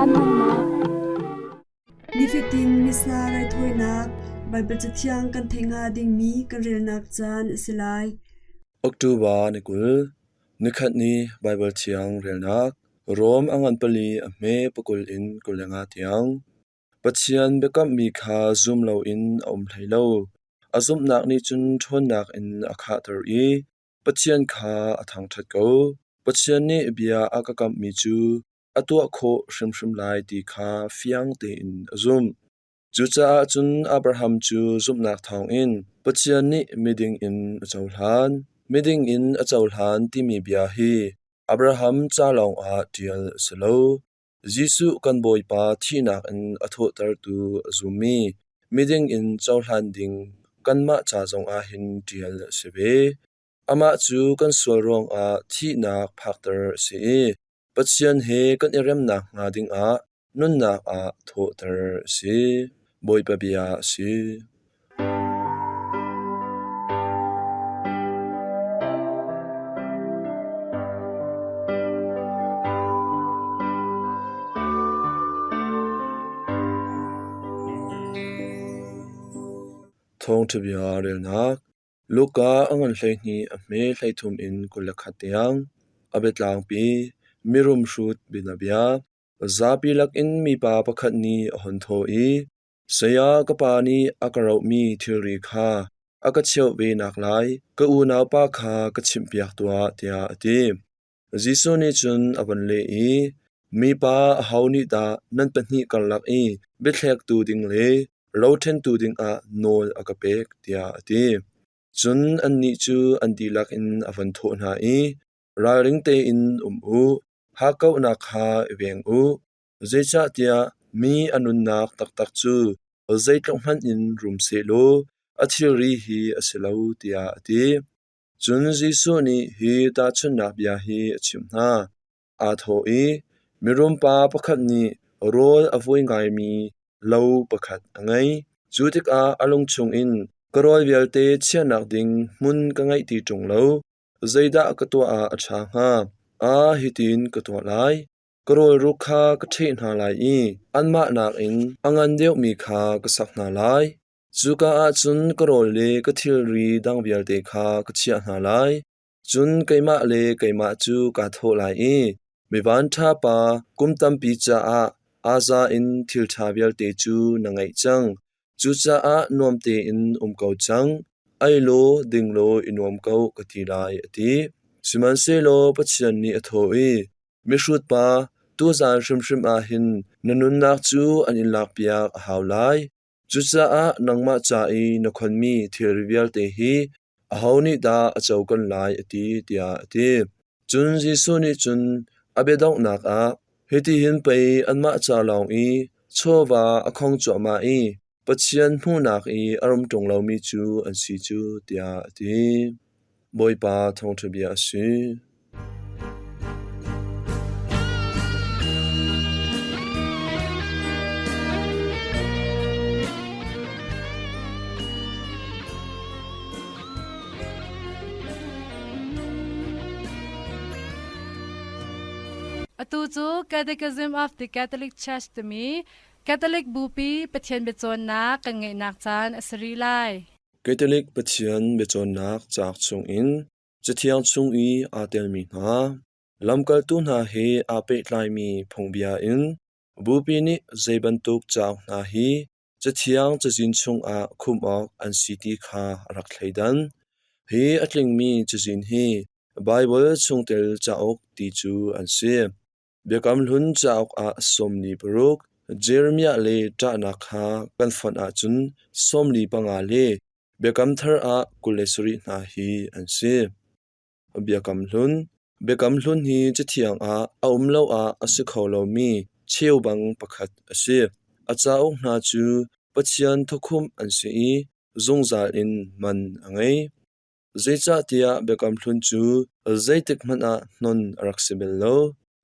Caan hmannak. Nifatin Missa raithawinak Baibal Cathiang kan theih hnga dingmi kan relnak caan a si lai. October ni 20, nikhat ni Baibal Thiang relnak Rom a ngan pali a hme pakul in 25 tiang. Pathian biakammi kha zum loin a um hlei lo. A zumhnak nih cun ṭhawnnak in a khahter i Pathian kha a thangṭhat ko. Pathian nih bia a ka kamhmi cu a tuah khawh hrimhrim lai ti kha fiang tein a zumh. Cucaah cun Abraham cu zumhnak thawngin Pathian nih miding in a cohlan. Miding in a cohlan timi bia hi Abraham ca lawngah ṭial a si lo. Jesuh kan Bawipa thihnak in a thawhtertu a zummi miding in cohlan ding kanmah ca zongah hin ṭial a si ve. Amah cu kan sual ruangah thihnak phakter a si i Pathian he kan i remnak hnga dingah nunnak ah thawhter a si. Bawipa bia a si. Thawngṭha bia relnak Luka a ngan 12 a hme 33 in 21 tiang a biatlangpi mirum hrut bianabia zapi lakin mipa pakhat nih a hun thawh i Saya ka pa nih a ka rohmi thilri kha a ka cheuh ve naklai ka unaupa kha ka chimhpiak tuah tiah a ti. Jesuh nih cun a von leh i, Mipa aho nih dah nan pahnih karlak i biathlektu ding le roṭhentu dingah nawl a ka pek tiah a ti. Cun annih cu an dihlak in a von thawh hna i, Ralring tein um u, hakkauhnak kha i veng u, Zeicahtiah mi a nunnak taktak cu zeitluk hmanh in rum sehlaw a thilri hi a si lo tiah a ti. Cun Jesuh nih hi tahchunhnak bia hi a chimh hna. Aa thawh i, Mirum pa pakhat nih rawl a vui ngaimi lo pakhat a ngei. Cu tikah a lung chungin, Ka rawl vialte chiahnak ding hmun ka ngeih ti ṭung lo. Zeidah ka tuah ah a ṭha hnga? Aa, hitin ka tuah lai. Ka rawlruk kha ka ṭheh hna lai i anmah nakin a ngan deuhmi kha ka sak hna lai. Cuka ah cun ka rawl le ka thilri dang vialte kha ka chiah hna lai. Cun keimah le keimah cu kaa thawh lai i, Mi vanṭha pa, kum tampi caah aa za in thil ṭha vialte cu na ngeih cang. Cucaah nuam tein um ko cang. Ei law, ding law i nuam ko, ka ti lai, a ti. Sihmanhsehlaw Pathian nih a thawh i, Mihrut pa, tuzaan hrimhrim ah hin na nunnak cu an in lakpiak a hau lai. Cucaah nangmah ca i na khonmi thilri vialte hi aho nih dah a co kan lai a ti, tiah a ti. Cun Jesuh nih cun a biadonghnak ah, Hitihin pei anmah ca lawng i chawva a khong cuahmah i Pathian hmuhnak i a rum ṭung lomi cu an si cu, tiah a ti. Bawipa thawngṭha bia a si. Atu cu Catechism of the Catholic Church timi Catholic Bupi Pathian biacawnnak kan ngeihnak caan a si rih lai. Catholic Pathian biacawnnak cauk chungin Cathiang chung i aa telmi hna lamkaltu hna he aa pehtlaimi phungbia in Bupi nih zei bantuk cauk hna hi Cathiang cazin chungah khumh awk an si ti kha a rak thleidan. Hi a tlingmi cazin hi Baibal chungtel cauk ti cu an si. Biakam Hlun cauk ah 46, Jeremiah le ṭahnak kha kan fonh ahcun 45 le Biakam Thar ah 27 hna hi an si. Biakam Hlun Biakam Hlun hi Cathiang ah a um lo ah a si kho lomi cheubang pakhat a si. A cauk hna cu Pathian thawkhumh an si i zungzal in man a ngei. Zeicahtiah Biakam Hlun cu zeitik hmanh ah hnon a rak si bal lo.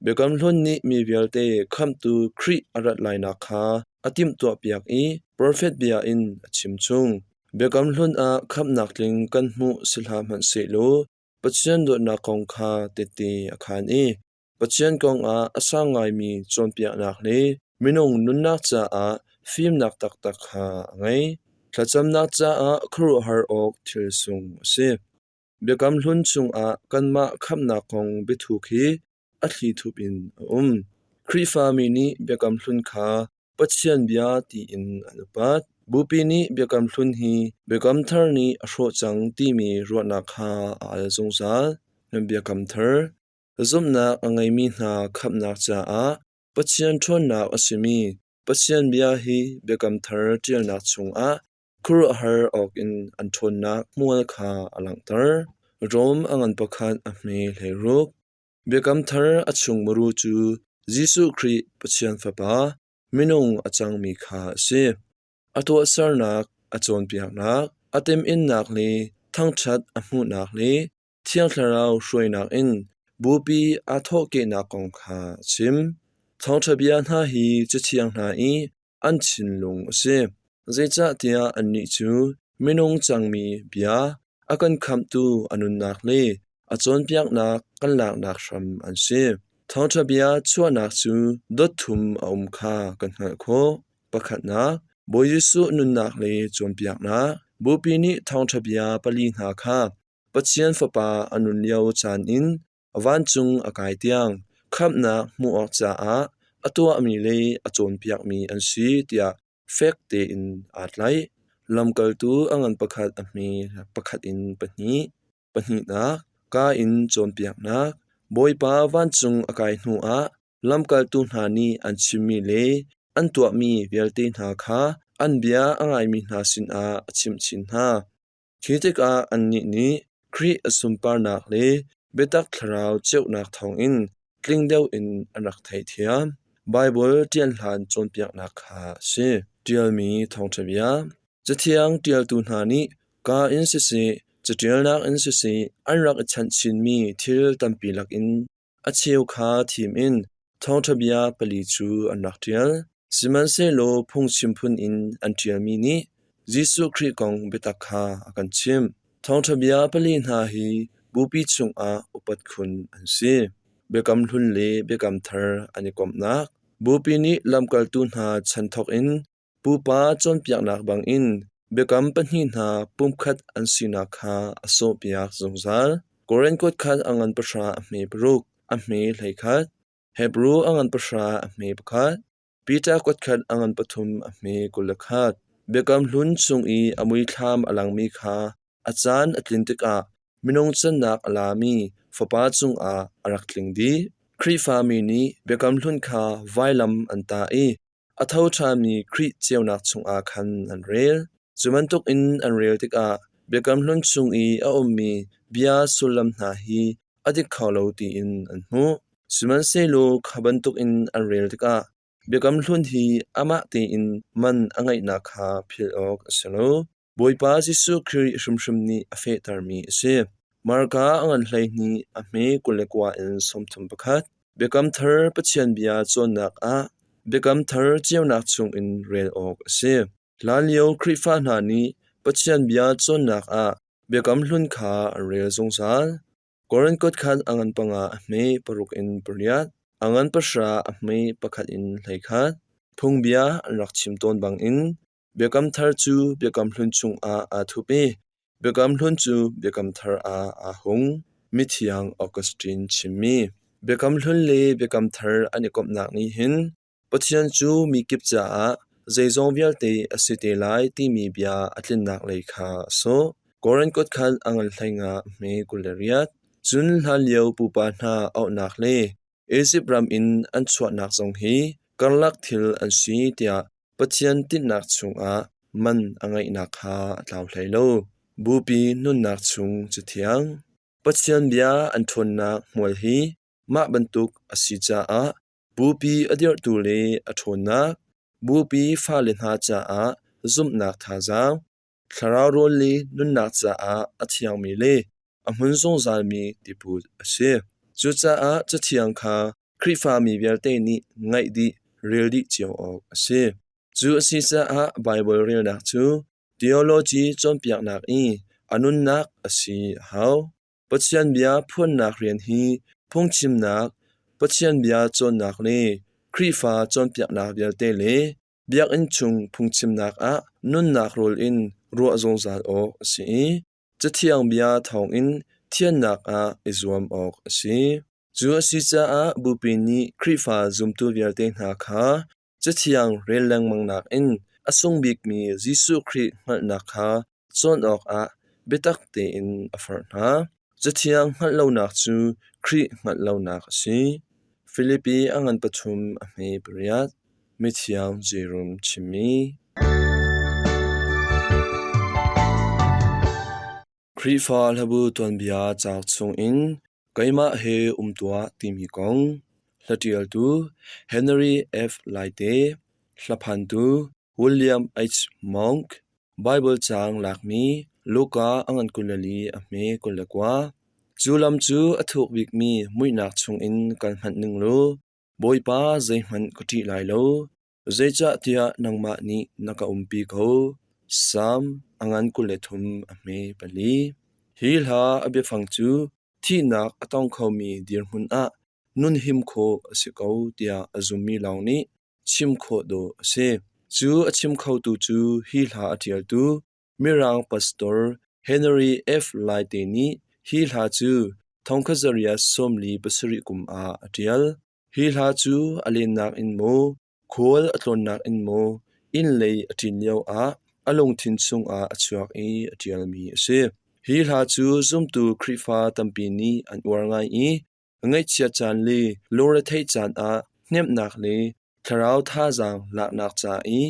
Biakam Hlun nih mi vialte Khamhtu Khrih a rat lainak kha a timhtuahpiak i profet bia in a chimchung. Biakam Hlun ah khamhnak tling kan hmuh si hlah hmanh sehlaw Pathian dawtnak kong kha tehte a khaan i. Pathian kongah a sang ngaimi cawnpiaknak le minung nunnak caah fimnak taktak kha a ngei. Thlacamnak caah khuaruahhar awk thil sung a si. Biakam Hlun chungah kanmah khamhnak kong biathuk hi a thlithup in a um. Khrihfami nih Biakam Hlun kha Pathian bia tiin an upat. Bupi nih Biakam Hlun hi Biakam Thar nih a hrawh cang timi ruahnak kha a al zungzal. Nan Biakam Thar zumhnak a ngeimi hna khamhnak caah Pathian ṭhawnnak a simi Pathian bia hi Biakam Thar ṭialnak chungah khuaruahhar awkin an ṭhawnnak hmual kha a langhter. Rom a ngan pakhat a hme 16. Biakam Thar a chung muru cu Jesuh Khrih Pathian Fapa, minung a cangmi kha a si. A tuahsernak, a cawnpiaknak, a teminnak le thangṭhat a hmuhnak le Thiang Thlarau hruainak in Bupi aa thawhkehnak kong kha a chim. Thawngṭha bia hna hi Cathiang hna i an thinlung a si. Zeicahtiah annih cu minung cangmi bia, a kan khamhtu a nunnak le a cawnpiaknak kan laknak hram an si. Thawngṭha bia chuahnak cu dot thum a um kha kan hngalh khawh. Pakhatnak, Bawi Jesuh nunnak le cawnpiaknak. Bupi nih thawngṭha bia pali hna kha Pathian Fapa a nun lio caan in vancung a kai tiang khamhnak hmuh awk caah a tuahmi le a cawnpiakmi an si tiah fek tein aa tlaih. Lamkaltu a ngan pakhat a hme pakhat in pahnih. Pahnihnak, kaa in cawnpiaknak. Bawipa vancung a kai hnuah lamkaltu hna nih an chimmi le an tuahmi vialte hna kha an bia a ngaimi hna sinah a chimh chin hna. Khi tikah annih nih Khrih a sunparnak le biatak thlarau ceunak thawngin tling deuh in an rak theihthiam. Baibal ṭial hlan cawnpiaknak kha a si. Ṭialmi thawngṭha bia. Cathiang ṭialtu hna nih kaa in siseh, caṭialnak in siseh an rak i chanh chinmi thil tampi lakin A cheu kha thim in thawngṭha bia pali cu an rak ṭial. Sihmanhsehlaw phungchim phun in an ṭialmi nih Jesuh Khrih kong biatak kha a kan chimh. Thawngṭha bia pali hna hi bupi chungah upat khun an si. Biakam Hlun le Biakam Thar an i komhnak. Bupi nih lamkaltu hna chan thawk in Pupa cawnpiaknak bangin biakam pahnih hna pumkhat an sinak kha a sawhpiak zungzal. Korin kuatkhat a ngan pahra a hme paruk, a hme 11. Hebru a ngan pahra a hme pakhat. Peter kuatkhat a ngan pathum a hme 21. Biakam Hlun chung i a muithlam a langmi kha a caan a tlin tikah minung cannak a lami Fapa cungah a rak tling dih. Khrihfami nih Biakam Hlun kha vailam an tah i A tho ṭhanmi Khrih ceunak chungah khan an rel. Cu bantukin an rel tikah Biakam Hlun chung i a ummi bia sullam hna hi a dik kho lo tiin an hmuh. Sihmanhsehlaw kha bantukin an rel tikah Biakam Hlun hi amah tein man a ngeihnak kha philh awk a si lo. Bawipa Jesuh Khrih hrimhrim nih a fehtermi a si. Marka a ngan 12 a hme 29 in 31. Biakam Thar Pathian bia cawnnak ah Biakam Thar ceunak chungin rel awk a si. Hlanlio Khrihfa hna nih Pathian bia cawnnak ah Biakam Hlun kha an rel zungzal. Korin kut khat a ngan panga a hme paruk in pariat, a ngan pahra a hme pakhat in 11. Phungbia an rak chim tawn bangin Biakam Thar cu Biakam Hlun chungah aa thup i Biakam Hlun cu Biakam Thar ah aa hung. Mithiang Augustine chimmi Biakam Hlun le Biakam Thar an i komhnak nih hin Pathian cu mi kip caah zeizong vialte a si te lai timi bia a tlinnak lei kha a sawh. Korin kut khan a ngan 15 hme 28. Cun hlanlio pupa hna auhnak le Izipt ram in an chuahnak zong hi karlak thil an si tiah Pathian tinhnak chungah man a ngeihnak kha a tlau hlei lo. Bupi nunnak chung Cathiang Pathian bia an ṭhawnnak hmual hi mah bantuk a si caah bupi a dirhtu le a ṭhawnnak, bupi fale hna caah zumhnak thazaang, thlarau rawl le nunnak caah a thiangmi le a hmun zungzalmi tiput a si. Cucaah Cathiang kha Khrihfami vialte nih ngaih dih, rel dih cio awk a si. Cu a si caah Baibal relnak cu theology cawnpiaknak i a nunnak a si a hau. Pathian bia phuannak rian hi phungchimnak, Pathian bia cawnnak le Khrihfa cawnpiaknak vialte le biakinn chung phungchimnak ah nunnak rawl in ruah zungzal awk a si i Cathiang bia thawngin thiannak ah i zuam awk a si. Cu a si caah Bupi nih Khrihfa zumtu vialte hna kha Cathiang rel lengmang nakin a sung bikmi Jesuh Khrih hngalhnak kha cawn awkah biatak tein a forh hna. Cathiang hngalh lonak cu Khrih hngalh lonak a si. Filipi a ngan pathum a hme pariat. Mithiang Jerom chimmi. Khrihfa hlabu tuanbia cauk chungin Keimah he um tuah timi kong hlaṭialtu Henry F. Laite, hlaphantu William H. Monk, Baibal caang lakmi Luka a ngan 24 a hme 29. Cu lam cu a thuk bikmi muihnak chungin kal hmanh ning law Bawipa zeihmanh ka ṭih lai lo. Zeicahtiah nangmah nih na ka umpi ko. Salm a ngan 23 a hme pali. Hi hla a biafang cu thihnak a tong khomi dirhmun ah nun him khawh a si ko tiah a zummi lawng nih chim khawh dawh a si. Cu a chim khotu cu hi hla a ṭialtu Mirang pastor Henry F. Laite nih hi hla cu thongkhat zariat 47 kum ah a ṭial. Hi hla cu a lennak in maw, khual a tlawnnak in maw, inn lei a ṭin lioah a lungthin chungah a chuak i a ṭialmi a si. Hi hla cu zumtu Khrihfa tampi nih an uar ngai i ngaihchiat caan le lungretheih caan ah hnemhnak le thlarau thazaang laknak ca i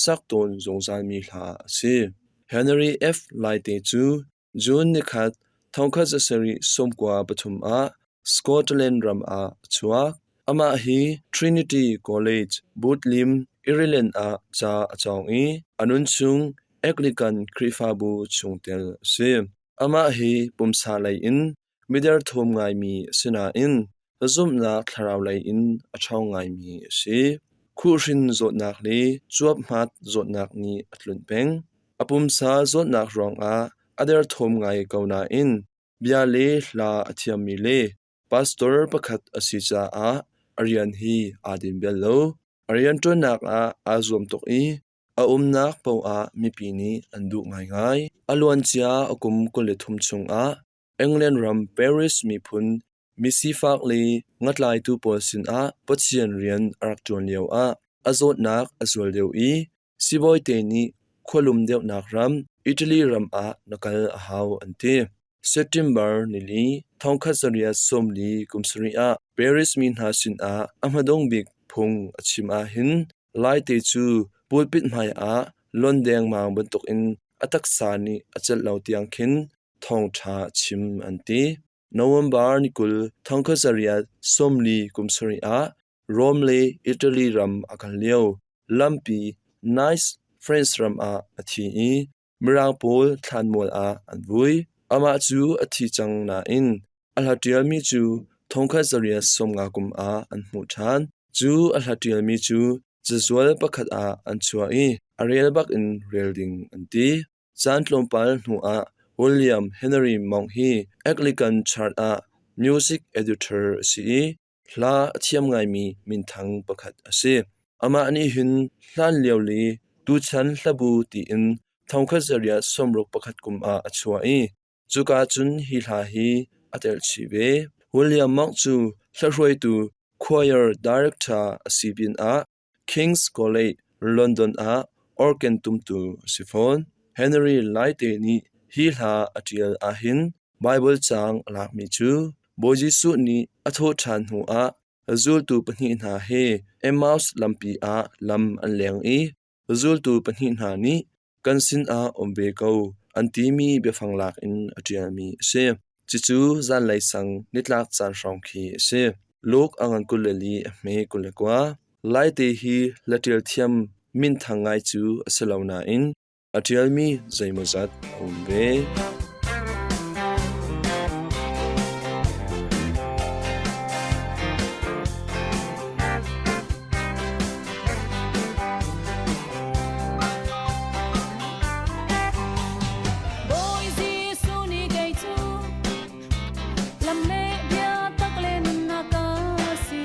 sak tawn zungzalmi hla a si. Henry F. Laite cu June nikhat 1793 ah Scotland ram ah a chuak. Amah hi Trinity College, Boothlim, Ireland ah ca a cawng i a nunchung Anglican Khrihfabu chungtel a si. Amah hi pumsa lei in miderthawm ngaimi a si nain zumhnak thlarau lei in a ṭhawng ngaimi a si. Khuhhrin zawtnak le cuap-hmat zawtnak nih a tlunh peng. A pumsa zawtnak ruangah a derthawm ngai ko nain bia le hla a thiammi le pastor pakhat a si caah a rian hi aa din bal lo. A rianṭuannak ah aa zuam tuk i a umnak paoh ah mipi nih an duh ngaingai. A luancia a kum 23 chungah England ram Paris miphun misifak le ngatlaitu pawl sinah Pathian rian a rak ṭuan lioah a zawtnak a zual deuh i sibawite nih khualum deuhnak ram Italy ram ah na kal a hau an ti. September nili 1940 kum sarih ah Paris mi hna sinah a hmadung bik phung a chim ahhin Laite cu pulpit hmaiah lon dengmang bantukin a taksa nih a celh lo tiang khin thawngṭha a chim an ti. November ni 20 1940 kum sarih ah Rome le Italy ram a kal lio lampi Nice, France ram ah a thi i Mirang pawl thlanmual ah an vui. Amah cu a thi cang nain a hla ṭialmi cu 1950 kum ah an hmuh ṭhan. Cu a hla ṭialmi cu cazual pakhat ah an chuah i a rel bak in rel ding an ti. Caan tlawmpal hnuah William Henry Monk hi Anglican Church ah music editor a si i hla a thiam ngaimi minthang pakhat a si. Amah nih hin hlanlio le tuchan hlabu tiin 1961 kum ah a chuah i cuka cun hi hla hi a telh chih ve. William Monk cu hlahruaitu choir director a si pinah King's College, London ah organ tumtu a si fawn. Henry Laite nih hi hla a ṭial ahhin Baibal caang a lakmi cu Bawi Jesuh nih a thawhṭhan hnuah zultu pahnih hna he Emmaus lampi ah lam an leng i zultu pahnih hna nih kan sinah um ve ko an timi biafang lak in a ṭialmi a si. Cucu zanlei sang nitlak caan hrawng khi a si. Luke a ngan 24 a hme 29. Laite hi hlaṭial thiam minthang ngai cu a si lo nain a ṭialmi zeimawzat a um ve. Bawi Jesuh nih kei cu lam le biatak le nunnak ka si.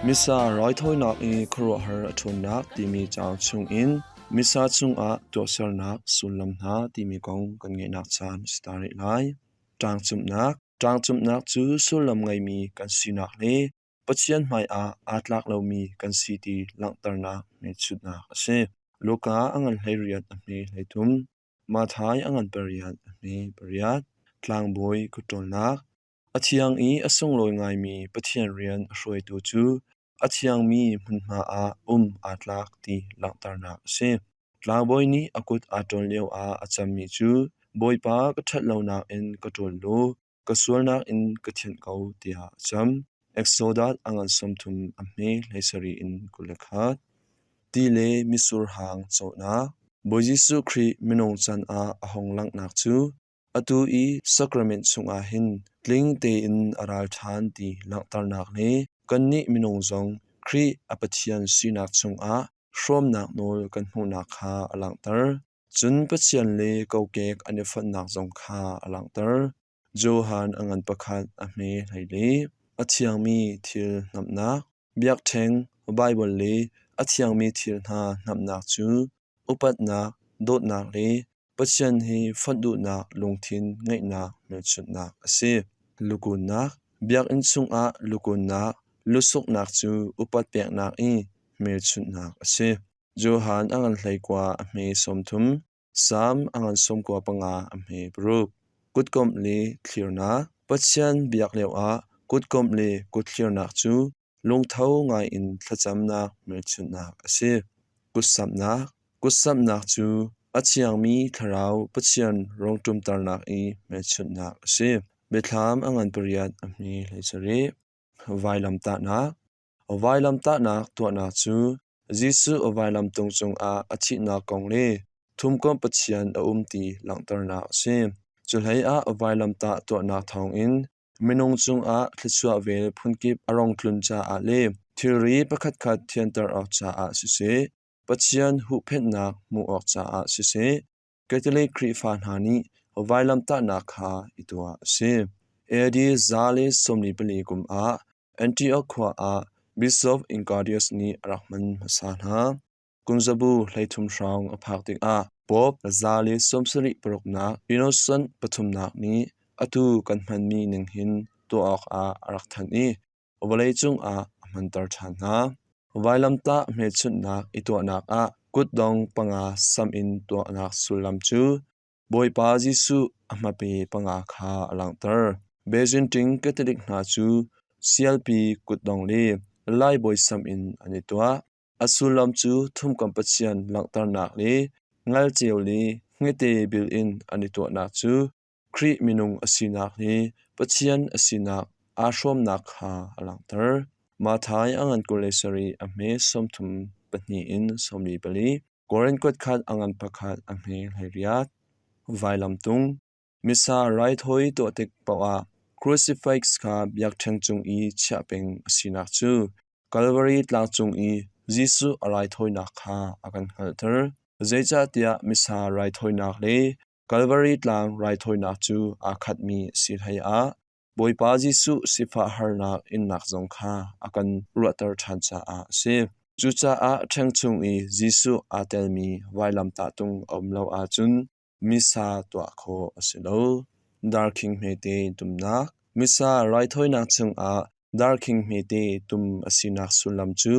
Missa raithawinak i khuaruahhar a ṭhawnnak timi caang chungin Missa chungah tuahsernak sullam hna timi kong kan ngeihnak caan a si ta rih lai. Ṭangcumhnak Ṭangcumhnak cu sullam ngeimi kan sinak le Pathian hmaiah aa tlak lomi kan si ti langhternak hmelchunhnak a si. Luka a ngan 18 a hme 33, Matthai a ngan 8 a hme 8. Tlangbawi kutṭawlnak A thiang i a sunglawi ngaimi Pathian rian a hruaitu cu a thiangmi hmunhma ah um aa tlak ti langhternak a si. Tlangbawi nih a kut aa ṭawl lioah a cammi cu Bawipa ka ṭhat lonak in ka ṭawl law ka sualnak in ka thianh ko tiah a cam. Exodus a ngan 30 a hme 17 in 21. Ti le mitsur hang cawhnak Bawi Jesuh Khrih minung can ah a hung langhnak cu Atu i sacrament chungah hin tling tein a ral ṭhan ti langhternak le kannih minung zong Khrih a Pathian sinak chungah hrawmnak nawl kan hmuhnak kha a langhter. Cun Pathian le kokek an i fonhnak zong kha a langhter. Johan a ngan pakhat a hme hlei le a thiangmi thil hnamhnak, biakṭheng, Baibal le a thiangmi thil hna hnamhnak cu upatnak, dawtnak le Pathian hi fonh duhnak lungthin ngeihnak hmelchunhnak a si. Lukunnak Biakinn chungah lukunnak, lusuknak cu upat peknak i hmelchunhnak a si. Johan a ngan 19 a hme 30, Salm a ngan 95 a hme 6. Kutkomh le thlirnak Pathian biak lioah kutkomh le kutthlirnak cu lungtho ngaiin thlacamnak hmelchunhnak a si. Kutsamhnak Kutsamhnak cu a thiangmi thlarau Pathian rongṭumternak i hmelchunhnak a si. Biathlam a ngan 8 a hme 17. Vailamtahnak Vailamtahnak tuahnak cu Jesuh vailamtung cungah a thihnak kong le thumkomh Pathian a um ti langhternak a si. Cuhleiah vailamtah tuahnak thawngin Minung cungah thluachuah vel phunkip a rong tlun caah le thilri pakhatkhat thianter awk caah siseh, Pathian huhphenhnak hmuh awk caah siseh, Catholic Khrihfa hna nih vailamtahnak kha i tuah a si. AD 144 kum ah Antioch khua ah Bishop Ignatius nih a rak hman hmasa hna. Kumzabu 33 hrawng a phak tikah Pope 176 Innocent pathumnak nih atu kan hmanmi ning hin tuah awkah a rak thanh i vawleicung ah a hmanter ṭhan hna. Vailamtah hmelchunhnak i tuahnak ah kutdong panga sam in tuahnak sullam cu Bawipa Jesuh a hmape panga kha a langhter. Byzantine Catholic hna cu sialpi kutdong le laibawi sam in an i tuah. A sullam cu thumkomh pathian langhternak le ngalceu le hngete bil in an i tuahnak cu Khrih minung a sinak le Pathian a sinak aa hrawmnak kha a langhter. Matthai a ngan 27 a hme 32 in 44, Korin kuatkhat a ngan 1 a hme 18. Vailamtung Missa raithawi tuah tik paoh ah crucifix kha biakṭheng cung i chiah peng a sinak cu Kalvari tlang cung i Jesuh a raithawinak kha a kan hngalhter. Zeicahtiah Missa raithawinak le Kalvari tlang raithawinak cu aa khatmi a si hleiah Bawipa Jesuh sifah harnak innak zong kha a kan ruahter ṭhan caah a si. Cucaah ṭheng chung i Jesuh aa telmi vailamtah tung a um lo ahcun Missa tuah khawh a si lo. Darkhing hmete tumnak Missa raithawinak chungah darkhing hmete tum a sinak sullam cu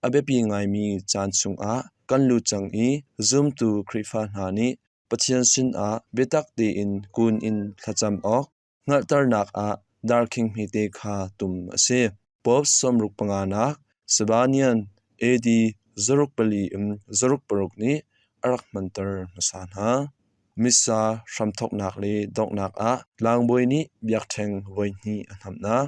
a biapi ngaimi caan chungah kan lut cang i zumtu Khrihfa hna nih Pathian sinah biatak tein kun in thlacam awk hngalhternak ah darkhing hmete kha tum a si. Pope 65nak Sabinian AD 4 in 6 nih a rak hmanter hmasa hna. Missa hramthawknak le donghnak ah tlangbawi nih biakṭheng voihnih a hnamhnak,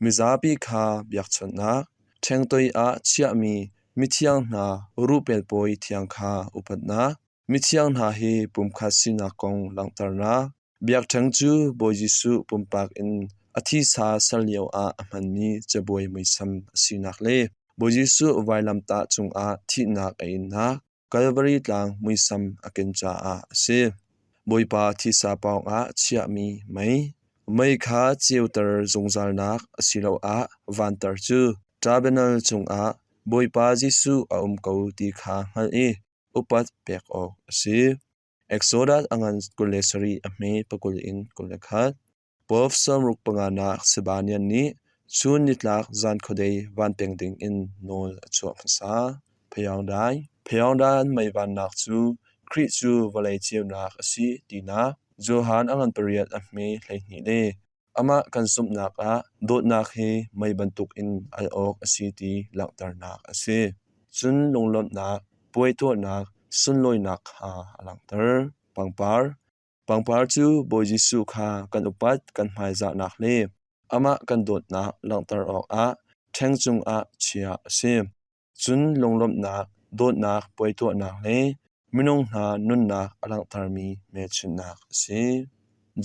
mizapi kha biakchawnhnak, ṭhengtoi ah chiahmi mithiang hna ruhpel pawi thiang kha upatnak, mithiang hna hi pumkhat sinak kong langhternak, Biakṭheng cu Bawi Jesuh pumpak in a thisa ser lioah a hmanmi cabuai muisam a sinak le Bawi Jesuh vailamtah cungah thihnak a innak Kalvari tlang muisam a ken caah a si. Bawipa thisa pawngah chiahmi mei, mei kha ceuter zungzalnak asiloah vanter cu. Tabernacle cungah Bawipa Jesuh a um ko ti kha hngalh i upat pek awk a si. Exodus a ngan 27 a hme pakul in 21. Pope sawmruk panganak Sebanian nih chun nitlak zan khuadei van peng dingin nawl a chuah hmasa. Phayaungdai Phayaungdan meivannak cu Khrih cu vawlei ceunak a si tinak Johan a ngan pariat a hme 12 le amah kan zumhnak ah dawtnak hi mei bantukin al awk a si ti langhternak a si. Cun lunglawmhnak, puai tuahnak, sunlawinak kha a langhter. Pangpar Pangpar cu Bawi Jesuh kha kan upat kan hmaizahnak le amah kan dawtnak langhter awkah ṭheng cungah chiah a si. Cun lunglawmhnak, dawtnak puai tuahnak le minung hna nunnak a langhtermi hmelchunhnak a si.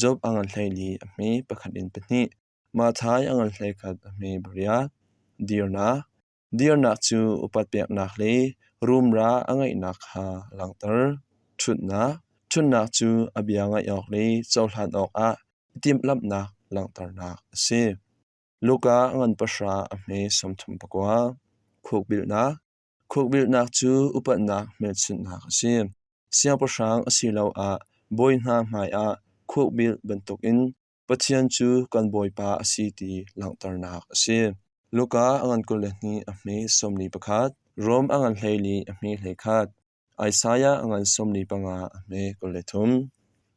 Job a ngan 14 a hme pakhat in pahnih, Matthai a ngan 11 a hme pariat. Dirnak Dirnak cu upat peknak le rumra a ngeihnak kha a langhter. Ṭhutnak Ṭhutnak cu a bia ngaih awk le cohlan awkah i timhlamhnak langhternak a si. Luka ngan pahra a hme 39. Khukbilhnak Khukbilhnak cu upatnak hmelchunhnak a si. Siangpahrang asiloah bawi hna hmaiah khukbilh bantukin Pathian cu kan Bawipa a si ti langhternak a si. Luka a ngan 22 a hme 41, Rom a ngan 14 a hme 21, Isaiah a ngan 45 a hme 23.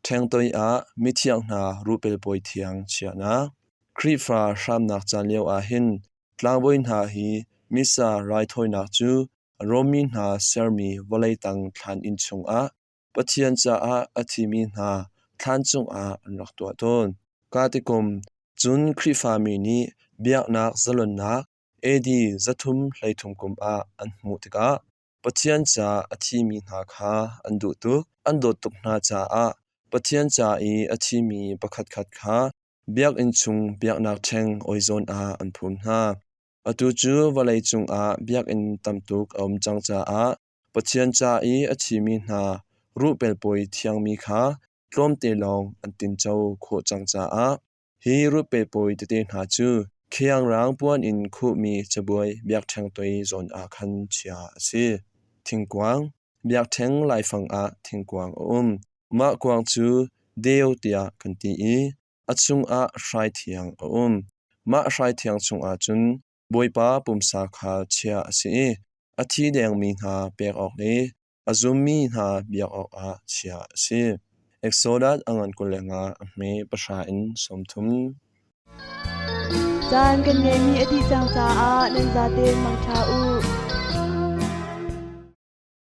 Ṭhengtoi ah mithiang hna rupel pawi thiang chiahnak. Khrihfa hramnak caan lio ah hin tlangbawi hna hi Missa raithawinak cu Rom mi hna sermi vawlei tang thlan inn chungah Pathian caah a thimi hna thlan cungah an rak tuah tawn. Katikum cun Khrihfami nih biaknak zalonnak AD 333 kum ah an hmuh tikah Pathian ca a thimi hna kha an duh tuk, an dawt tuk hna caah Pathian ca i a thimi pakhatkhat kha biakinn chung biaknak ṭheng oizawn ah an phum hna. Atu cu vawleicung ah biakinn tam tuk a um cang caah Pathian ca i a thimi hna ruhpelpawi thiangmi kha tlawmte lawng an tinco khawh cang caah hi ruhpelpawi tete hna cu khiangrang puan in khuhmi cabuai biakṭheng toi zawn ah khan chia a si. Thingkuang Biakṭheng laifang ah thingkuang a um. Mah kuang cu deu tiah kan ti i a chungah hrai thiang a um. Mah hrai thiang chungah cun Bawipa pumsa kha chiah a si i a thi dengmi hna pek awk le a zummi hna biak awkah chiah a si. Exodus a ngan 25 a hme pahra in 30. Caan kan ngeihmi a dih cang caah nan zaten mangṭha u.